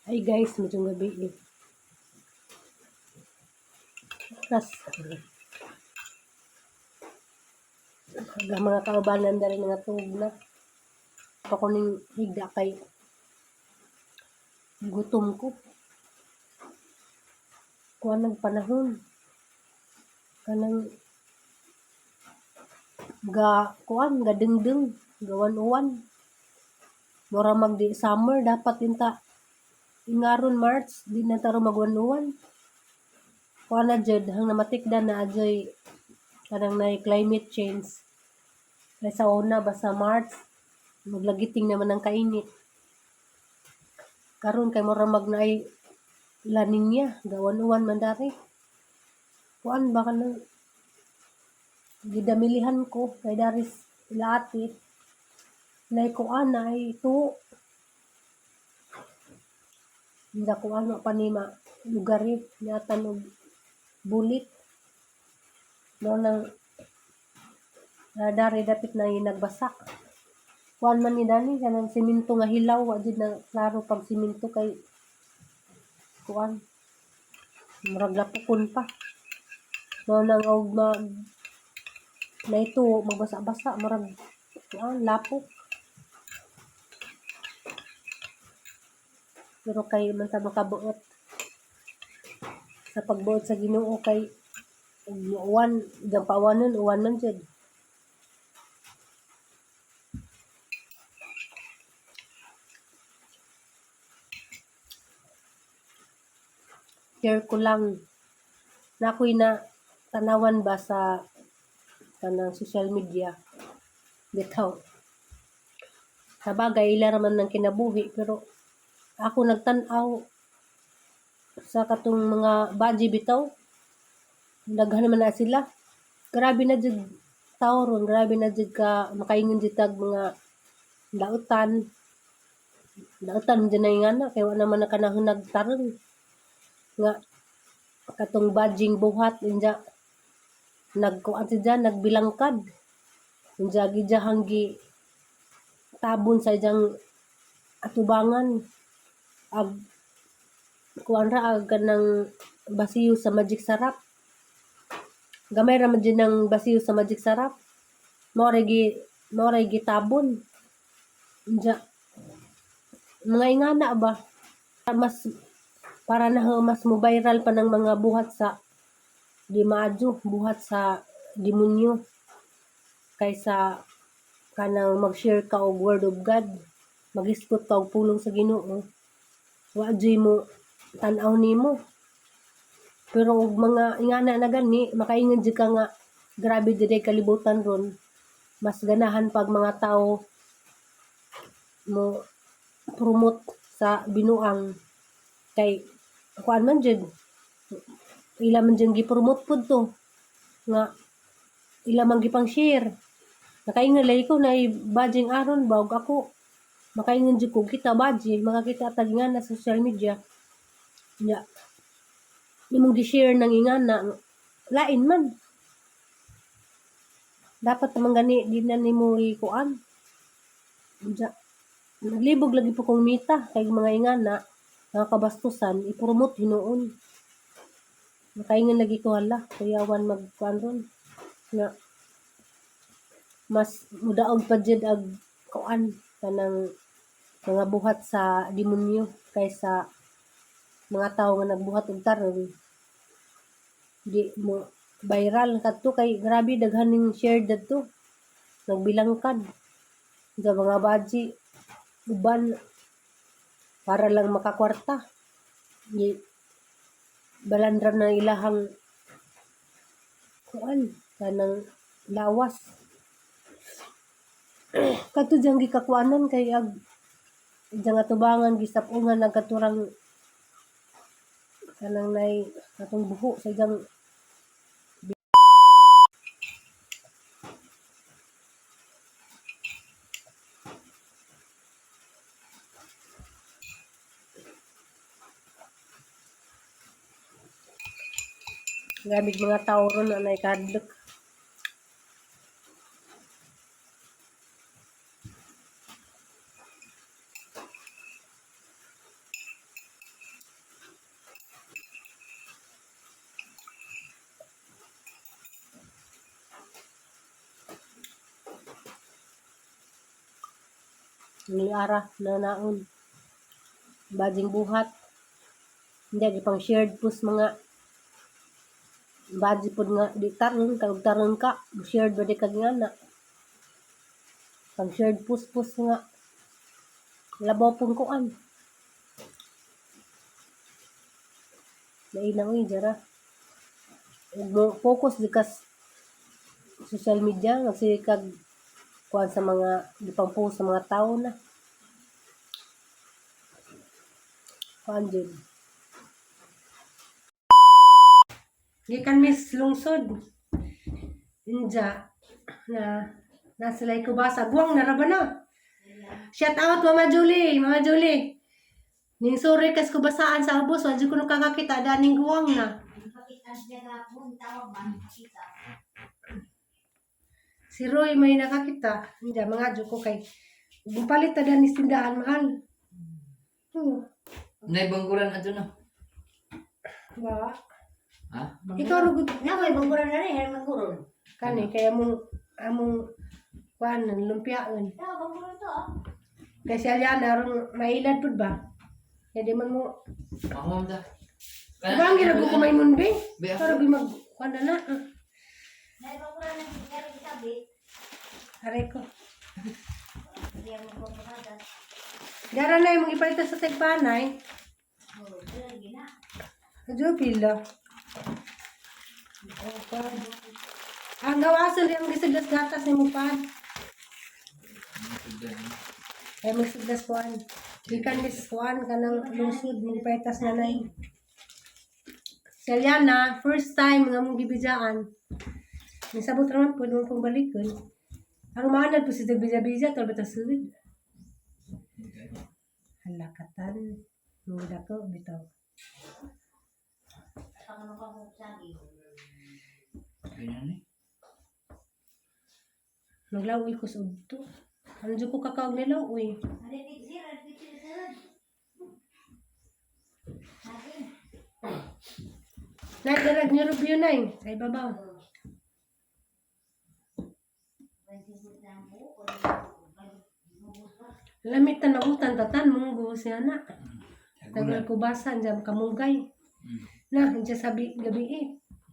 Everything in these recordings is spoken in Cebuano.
Ay guys, maayong gabii. Oras. Ang mga kaubanan dali nga tuog na. Pa ko ning higda kay gutom ko. Kuha ng panahon. Kanang ga kuan ga dengdeng gawan-uwan. Mura mag di summer dapat inta ingaron March di na taro magwan-uwan. Kuan na jud hang namatikdan na adyoy kanang nay climate change. Kay sa una ba sa March maglagiting naman ang kainit. Karon kay mura mag naay La Nina, gawan-uwan man dari. Kuan ba kanang gidamilihan ko kay dari ila ate nay kuan na ay tuo. Hindi kuan wa pa ni ma lugari niatan og bulit. Mao nang dari dapit na nagbasak. Kuan man ni dani kanang simento nga hilaw, wa jud na klaro pag simento kay kuan murag lapukon pa. Mao nang og mag naituo magbasa-basa murag kuan lapok. Pero kay man sa makabuot sa pagbuot sa Ginoo kay ug uwan diyang pawanon uwan man jud. Share ko lang na ako'y na tanawan ba sa kanang social media bitaw. Sa bagay ila ra man ng kinabuhi pero ako nagtan-aw sa katong mga baji bitaw, daghan naman na sila. Grabe na jud tawo ron, grabe na jud ka makaingon jud tag mga dautan. Dautan jud na ingana kay wa naman na kanahon nagtarong nga katong bajing buhat unya nagkuan siya, nagbilangkad unya gijahang gi tabon sa iyang atubangan ag kuan ra ag kanang basiyo sa Magic Sarap. Gamay ra man jud ng basiyo sa Magic Sarap, mao ra gitabon unya mga ingana ba, mas para na mas mo viral pa ng mga buhat sa di maadyo, buhat sa demonyo kaysa kanang mag-share ka og word of God, magisgot ka og pulong sa Ginoo, wa juy mo tan-aw nimo. Pero og mga ingana na gani, makaingon jud ka nga grabe jud ay kalibutan ron, mas ganahan pag mga tao mo promote sa binuang kay kuan man jud, ila man jud gi-promote pud to nga ila man gipang share. Nakaingon lagi ko na badging aron ba og ako makaingon jud ko kita badge makakita tag ingana sa social media nya imong gi-share ng ingana, lain man. Dapat naman gani di na nimo ikuan. Unya naglibog lagi po kong mita kay mga ingana mga kabastusan i-promote hinuon. Nakaingon lagi ko, hala, kuyawan magkuan ron nga mas mudaog pa jud ag kuan kanang mga buhat sa demonyo kaysa mga tawo nga nagbuhat og tarong di mo viral kadto kay grabe daghan ning share dadto, nagbilangkad sa mga baji uban para lang makakwarta. Di balandra na ilahang kuan kanang lawas kadto diyang gikakuanan kay ag diyang atubangan gisap-ungan ang katurang kanang nay katong buho sa iyang. Gamit mga tao ron na naikadlok. Ni ara na naon. Bading buhat. Hindi, di pang shared post mga badi pod nga di taron ka ug taron ka shared ba di kag nga na pang shared post post nga labaw pong kuan lain na uy jara ug mo focus di kas social media magsige kag kuan sa mga di pang post sa mga tao na kuan jud gikan Miss Lungsod. Inja na nasa lay ko basa guwang naraba na. Shout out, Mama Julie, Mama Julie. Ning sorry kas ko basaan sa ubos, wa jud ko nakakakita daning guwang na. Si Roy may nakakita. Hindi, mga ko kay bupalit ta dani tindahan mahal. Nay bangguran ato na. Ba? Ha? Ikaw ro gud Na may bangguran na rin, hay mangguron. kani kay among among kuan lumpiaon. Na bangguran to ah. Kay si Aliana aron mailad pud ba? Kaya di man mo Mahom ta. Diba ang ginagawa ko may munbi? Be, ako. Pero gi mag kuan na na. Na bangguran na rin sabi. Aray ko. Hindi mo ko pagkakas. Gara na yung ipalit sa tagpanay. Oh, pero gina. Adyo pila. Ang gawasan yung gisiglas gatas ni mo pan. Ay magsiglas kuan. Gikan mis kuan kanang lungsod mong paitas na nay. Si Aliana, first time nga mong gibijaan. Nisabot raman pwede mo pong balikon. Aron maanad po si bija-bija tol bitaw sud. Halakatan. Mong dako bitaw. Pangano ka kung sagi. Ganyan ni. Maglaway ko sa udto. Ano dyan ko kakaog nilaway? Ano picture, ano picture sir? Sabi. Nay, darag niyo review nay. Sa ibabaw. Lamit na nagutan tatan munggo siya na. Tagal ko basan dyan kamunggay. Na, dyan sabi gabi eh.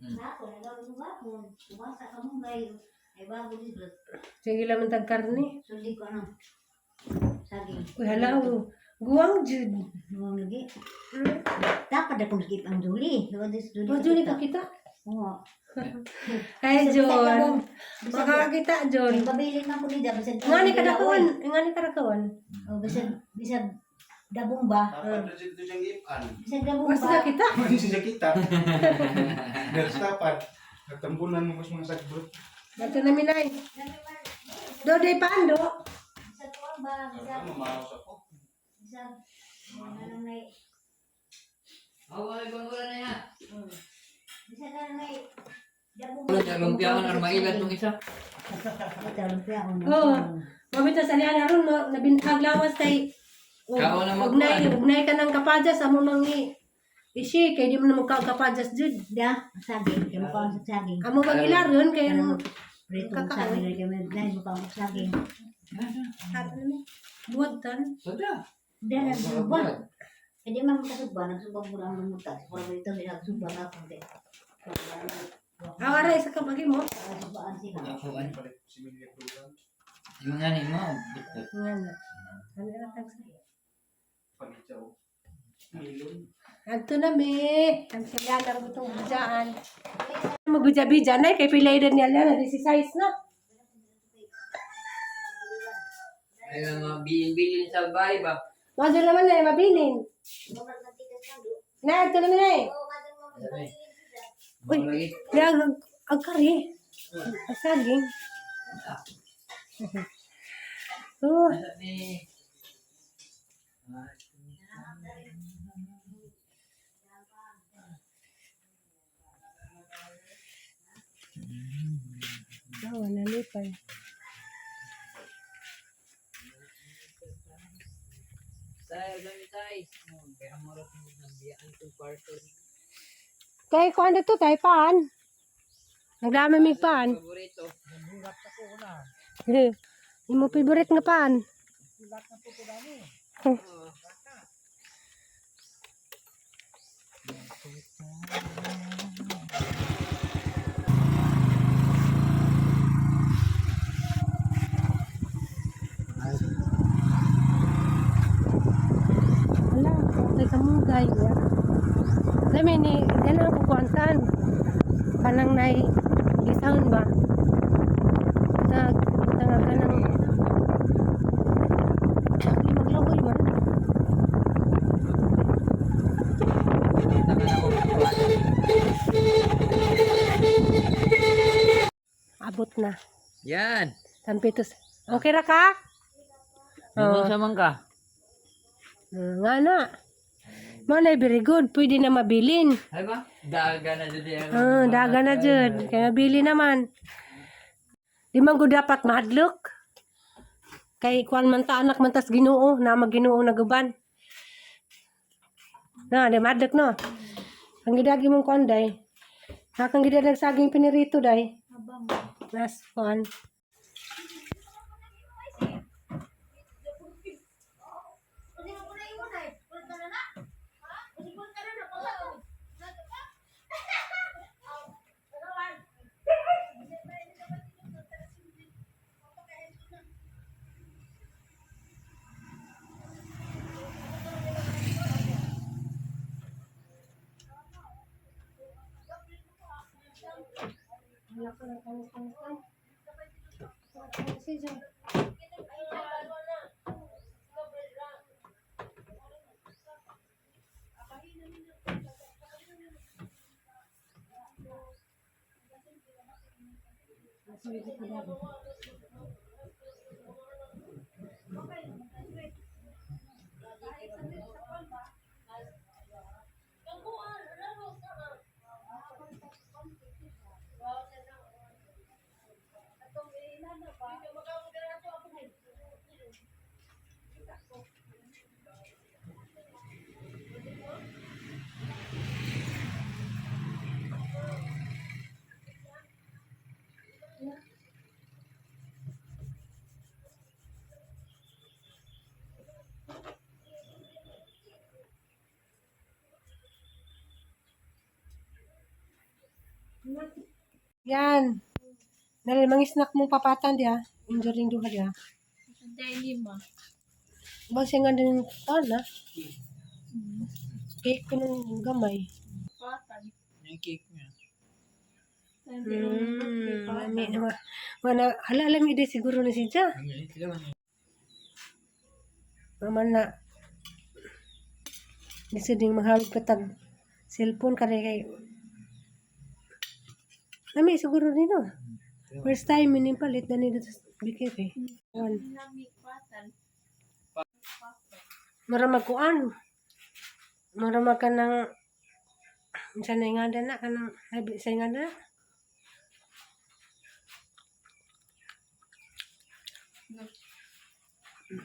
Ako, nagawin mo ba kung kumasa ka mong gayo. Ay bago dito. Sige lang tag karne. Sundi ko ano. Saging. Uy, hala, oh. Guwang jud. Mga lagi. Dapat akong skip ang Julie. Wa dis Julie. Oh, Julie ka kita. Oo. Ay, Bisag- bisag John. labong. Bisag- Makakakita, John. May pabilin man ko nida bisag. Nga ni kadakawan. Nga ni kadakawan. Oh, bisag bisag dabong ba? Dapat na dito siyang ipan. Bisag dabong Basta ba? kita. Hindi siya kita. Dahil dapat. Nagtambunan mo ko sa mga sagbot. Dito na minay. Do, day paando. Bisag kuwan ba? Bisag Mamaos ako. bisag ano may Ako ay bangguran na ya. bisag ano may dabong. Ulo niya lumpiaon ar mailad tong isa. Ito lumpiaon. Oo. Mamita sa liyan aron no, nabintag lawas kay Kao na magkuan. ugnay, ugnay ka ng kapadyas amo nang i isi kay di mo na magkaog kapadyas jud. Da, saging. Kaya mukha ang saging. Amo mag-ilar yun kay Ano, Prito ang Kakaon. saging. Kaya may dahil mukha ang saging. Buwag tan. Sada. Da, nagsugba. Hindi man makasugba. Nagsugba ko lang ng muta. Siguro dito may nagsugba na ako. Awara isa ka bagi mo. Nagsubaan sila. Ako an. Palit si Milya Dugan. Yung nga ni mo. Bitbit. Nga na. Ano ra tag sa? Palit siya. Oh. Milon. Adto na me. Ang sila na butong bidjaan. Magbidya-bidya na kay pilay din niya na si size na. Ay mga bilin-bilin sa bahay ba. Mo naman na mabilin. Na adto na mi na. Sabi. Uy. Mo lagi. Kaya ang ang kari. Ang saging. Oh, Sabi. oh, nalipay. Tay, sabi tay. Oh, kaya mo ra kung nabiyaan tong kwarto. Kay kuan dito tay paan. Nagdama mig paan. Paborito. Imo favorite nga paan. Wala, okay ka mo gay. Lami ni dala ko kuantan. Kanang nay gisound ba? Nag tanga kanang maglokoy man. Abot na. Yan. Tampitos. Okay ra ka? Namang samang ka. Nga na. Mo na very good. Pwede na mabilin. Ay ba? Daga na jud yan. Ah, daga na jud. Kaya mabili naman. Di man ko dapat mahadlok. Kay kuan man ta anak man tas Ginoo, na maginoo naguban. Na, di mahadlok no. Ang gidagi mong kuan day. Nakang gidadag saging pinirito day. Nas kuan. Yan. Dali, mga snack mong papatan diya. Enjoy ring duha diya. Daily mo. Ba siya nga din taon na? Cake ko nung gamay. Patan. Yung cake niya. Lami naman. Mana, hala, lami din siguro na si Ja. Ang galing sila man. Mama na. Gusto din maghawig patag cellphone kare kay. Lami siguro din no. First time ini palit na nito sa BKP. One. Lami patan. Mara magkuan. Mara magka ng sa na nga na kanang habi sa nga na.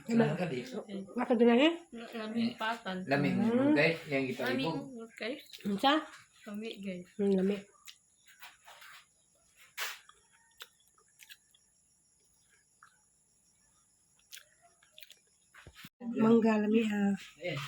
Kailangan ka dito. Maka din eh. Lami patan. Lamig mo guys. Yang kita Lami ibog. guys. Unsa? Lami guys. Lami. Mangga lami ah. Ayan.